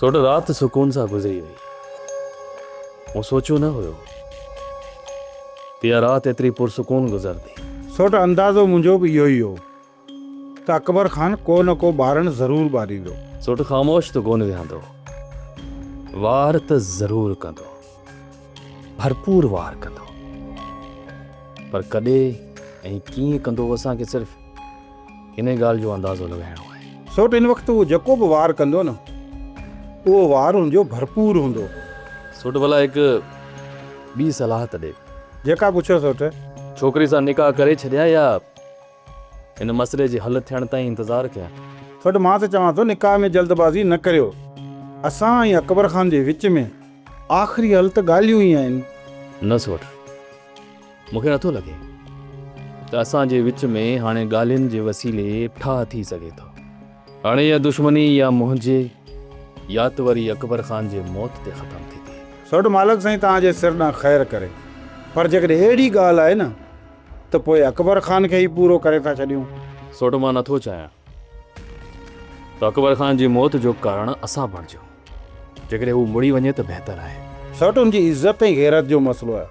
سوٽ رات سڪون سان گذري وئي. مون سوچيو نه هيو ته اها رات ايتري پرسڪون گذرندي. سوٽ اندازو منهنجو به اهو ئي هو ته اڪبر خان ڪو نه ڪو ٻارڻ ضرور ٻاريندو. سوٽ خاموش ته ڪونه ويهندو. وار ته ضرور ڪندو. ڀرپور وار ڪندو. پر ڪڏهن ۽ ڪيئن ڪندو اسان کي صرف انهي ڳالهه جو اندازو لڳائڻو آهي. سوٽ ان وقت هو جيڪو به وار ڪندو نه اهو وار هن جو ڀرپور هوندو. سوٽ ڀلا هڪ ٻي صلاح ته ڏي. جيڪا پڇو سوٽ. ڇوڪري سان نڪاح ڪري ڇڏيان يا هن مسئلي جي حل ٿيڻ تائين انتظار ڪيان؟ سوٽ مان ته چوان ٿو نڪاح ۾ جلد بازي نه ڪريو. اسان ۽ اڪبر خان جي وچ ۾ آخري حل ته ڳالهيون ئي آهن. نه سوٽ. مون کي نٿو لڳي ته اسان جي وچ ۾ هاڻي ڳالهين جي وسيلي ٺاهه ٿي سگهي ٿو. هاڻي اها دشمني يا منهنجي يا ته وري اڪبر خان جي موت تي ختم ٿي ٿئي. سوٽ مالڪ سائين توهان جي سر ڏانهن خير ڪري پر جيڪڏهن اهڙي ڳالهه آهي نه ته پوء اڪبر خان کي ئي پورو ڪري ٿا ڇڏيون. سوٽ مان نٿو چاهيان ته اڪبر خان جي موت جو ڪارڻ اسان بڻجون. جيڪڏهن هو مڙي وڃي ته بهتر آهي. سوٽ ان جي عزت ۽ غيرت جو مسئلو آهي.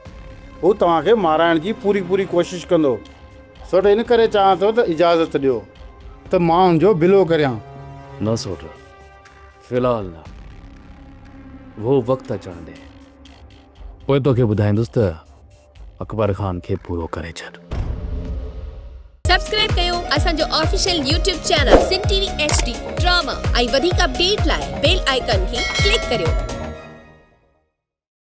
هو توهان کي مارائڻ جي پوري پوري ڪوشش ڪندو. سوٽ ان ڪري چاهيان ٿو ته اجازت ڏيو ته مان ان جو بلو ڪريان. نه سوٽ، في الحال نه. اهو وقت اچڻ ڏي. پوء توکي ٻڌائيندس ته اڪبر خان کي پورو ڪري ڇڏ. سبسڪرائب ڪيو اسان جو official YouTube channel Sindh T V H D drama ۽ وڌيڪ اپڊيٽ لاء بيل آئيڪان کي ڪلڪ ڪريو.